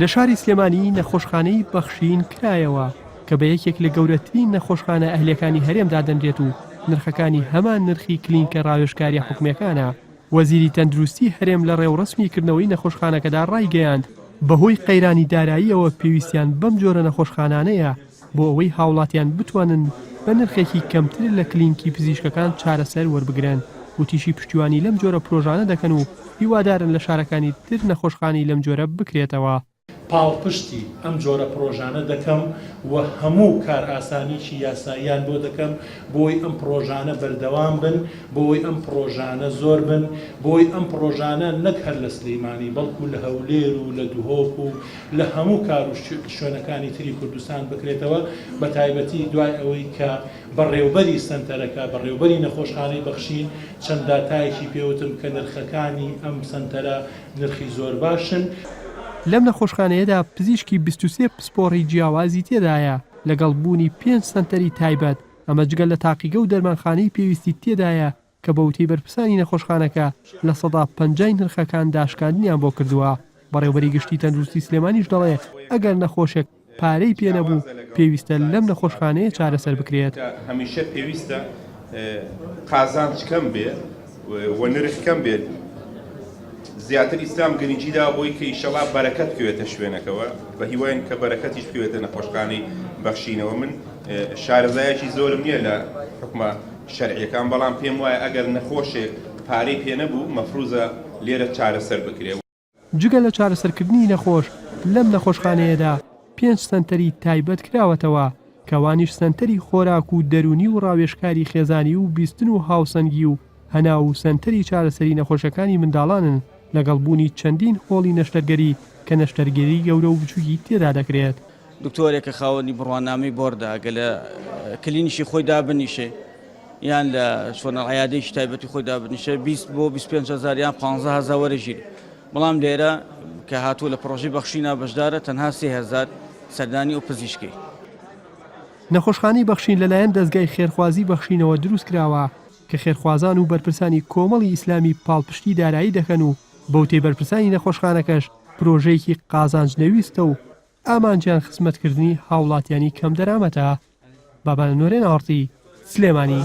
لە شاری سلێمانی نەخۆشخانەی بەخشین کرایەوە کە بە یەکێک لە گەورەترین نەخۆشخانە ئەهلیەکانی هەرێم دادەنرێت و نرخەکانی هەمان نرخی کلینکە ڕاوێژکاریە حکومیەکانە. وەزیری تەندروستی هەرێم لە ڕێوڕەسمی کردنەوەی نەخۆشخانەکەدا ڕایگەیاند، بەهۆی قەیرانی داراییەوە پێویستیان بەم جۆرە نەخۆشخانانەیە بۆ ئەوەی هاوڵاتیان بتوانن بە نرخێکی کەمتر لە کلینکی پزیشکەکان چارەسەر وەربگرن، وتیشی پشتیوانی لەم جۆرە پرۆژانە دەکەن و هیوادارن لە شارەکانی تر نەخۆشخانەی لەم جۆرە بکرێتەوە. پاڵپشتی ئەم جۆرە پڕۆژانە دەکەم و هەموو کارئاسانیی یاساییان بۆ دەکەم بۆی ئەم پڕۆژانە بەردەوام بن، بۆی ئەم پڕۆژانە زۆر بن، بۆی ئەم پڕۆژانە نەک هەر لە سلیمانی بەڵکو لە هەولێر و لە دهۆک و لە هەموو کار و شوێنەکانی تری کوردستان بکرێتەوە، بەتایبەتی دوای ئەوەی کە بەڕێوبەری سەنتەرەکە، بەڕێوبەری نەخۆشخانەی بەخشین چەند داتایەکی پێوتم کە نرخەکانی ئەم سەنتەرە نرخی زۆر باشن. لەم نەخۆشخانەیەدا پزیشکی 23 پسپۆڕی جیاوازی تێدایە، لەگەڵ بوونی پێنج سەنتەری تایبەت، ئەمە جگە لە تاقیگە و دەرمانخانەی پێویستی تێدایە کە بە وتەی بەرپرسانی نەخۆشخانەکە 50% نرخەکان داشکاندنیان بۆ کردووە. بەڕێوبەری گشتی تەندروستی سلێمانیش دەڵێ، ئەگەر نەخۆشێک پارەی پێ نەبوو، پێویستە لەم نەخۆشخانەیە چارەسەر بکرێت. هەمیشە پێویستە قازانج کەم بێ و نرخ کەم بێت، زیاتر ئیسلام گرنگی داوە بۆی کە ئیشەڵا بەرەکەت بکەوێتە شوێنەکەوە، بە هیواین کە بەرەکەتیش بکەوێتە نەخۆشخانەی بەخشینەوە. من شارەزایەکی زۆرم نییە لە حوکمە شەرعیەکان، بەڵام پێم وایە ئەگەر نەخۆشێک پارەی پێ نەبوو مەفروزە لێرە چارەسەر بکرێ. جگە لە چارەسەرکردنی نەخۆش لەم نەخۆشخانەیەدا پێنج سەنتەری تایبەت کراوەتەوە کە ئەوانیش سەنتەری خۆراک و دەروونی و ڕاوێژکاری خێزانی و بیستن و هاوسەنگی و هەناو و سەنتەری چارەسەری نەخۆشەکانی منداڵانن لەگەڵ بوونی چەندین هۆڵی نەشتەرگەری کە نەشتەرگەری گەورە و بچووکی تێدا دەکرێت. دکتۆرێک کە خاوەنی بڕوانامەی بۆردە گە لە کلینیکی خۆی دابنیشێ یان لە چۆنە عیادێکی تایبەتی خۆی دابنیشێ 20 بۆ 25 هزار یان 15 هزار وەرەگیری بەڵام لێرە کە هاتووە لە پرۆژەی بەخشینا بەشدارە تەنها 3000 سەردانی ئەو پزیشکەی. نەخۆشخانەی بەخشین لەلایەن دەزگای خێرخوازی بەخشینەوە دروستکراوە کە خێرخوازان و بەرپرسانی کۆمەڵی ئیسلامی پاڵپشتی دارایی دەکەن و بەوتەی بەرپرسانی نەخۆشخانەکەش پرۆژەیەکی قازانج نەویستە و ئامانجیان خزمەتکردنی هاوڵاتیانی کەمدەرامەتە. بابانە نۆرێن ئاڕتی، سلێمانی.